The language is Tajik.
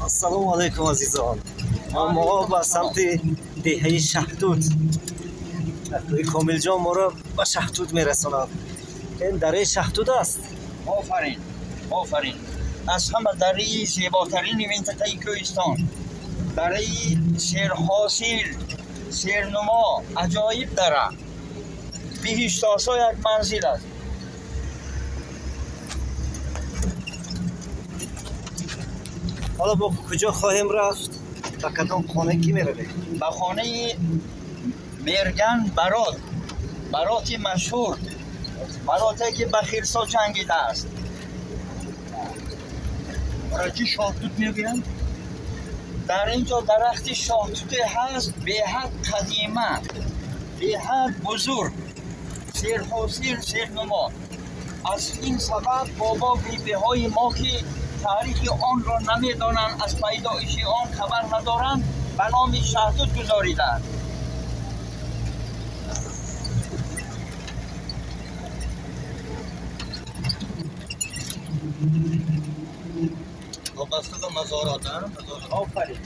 Ассалому алайкум, азизон. Мо ба самти деҳаи Шаҳтут, Комилҷон моро ба Шаҳтут мерасонад. Ин дараи Шаҳтут аст. Офарин, офарин. Аз ҳама дараи зеботарини минтақаи кӯҳистон, дараи серҳосил, сернумо, аҷоиб дара, биҳиштосо як манзил аст. Ҳоло бо куҷо хоҳем рафт? Ба кадом хона ки меравем? Ба хонаи Мерган Барот, Бароти машҳур, Бароте ки ба хирсо ҷангидааст. Барои чӣ шоҳтут мегӯянд? Дар ин ҷо дарахти шоҳтуте ҳаст, беҳад қадима, беҳад бузург, серҳосил, сернумо. Аз ин сабаб бобо бибиҳои мо, ки таърихи онро намедонанд, аз пайдоиши он хабар надоранд, ба номи шаҳтут гузоридаанд. Вобаста ба мазорот? Офарин.